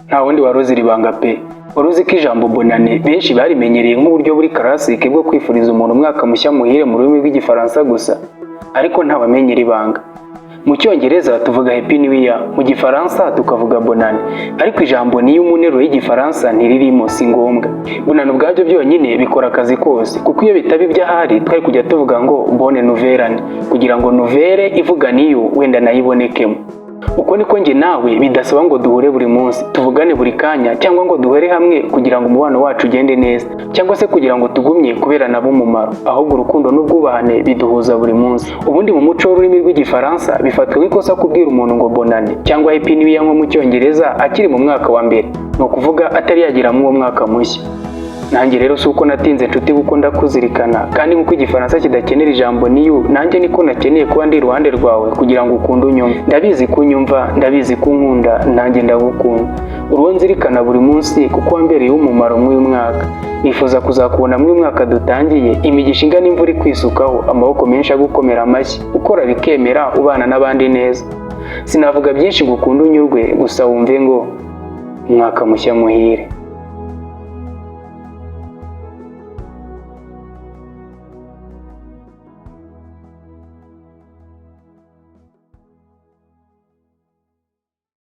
Nta wundi wari uzi iri banga pe. Wari uzi ko ijambo "bonane" benshi barimenyereye nk'uburyo buri classique bwo kwifuriza umuntu umwaka mushya muhire mu rurimi rw'Igifaransa gusa, ariko ntawamenye iri banga? Mu Cyongereza tuvuga "Happy New Year", mu Gifaransa tukavuga "bonane", ariko ijambo "new" mu nteruro y'Igifaransa ntiririmo, si ngombwa. "Bonane" ubwabyo byonyine bikora akazi kose, kuko iyo bitaba iby'ahari twari kujya tuvuga ngo "bonne nouvelle année", kugira ngo "nouvelle" ivuga "new" wenda nayo ibonekemo. Uko niko njye nawe bidasaba ngo duhure buri munsi, tuvugane buri kanya, cyangwa ngo duhere hamwe kugira ngo umubano wacu ugende neza, cyangwa se kugira ngo tugumye kubera nabo umumaro. Ahubwo urukundo n'ubwubahane biduhuza buri munsi. Ubundi mu muco w'ururimi rw'Igifaransa bifatwa nk'ikosa kubwira umuntu ngo "bonane" cyangwa "Happy New Year" nko mu Cyongereza akiri mu mwaka wa mbere, ni ukuvuga atari yageramo uwo mwaka mushya. Nanjye rero si uko natinze, nshuti, kuko ndakuzirikana. Kandi nk'uko Igifaransa kidakenera ijambo "new", nanjye niko nakeneye kuba ndi iruhande rwawe kugira ngo ukunde unyumve. Ndabizi ko unyumva, ndabizi ko unkunda, nanjye ndagukunda. Uruwo nzirikana buri munsi, kuko wambereye umumaro mw'uyu mwaka. Nifuza kuzakubona mw'uyu mwaka dutangiye, imigisha ingana imvura ikwisukaho, amaboko menshi agukomera amashyi, ukora bikemera, ubana n'abandi neza. Sinavuga byinshi ngo ukunde unyurwe, gusa wumve ngo umwaka mushya muhire.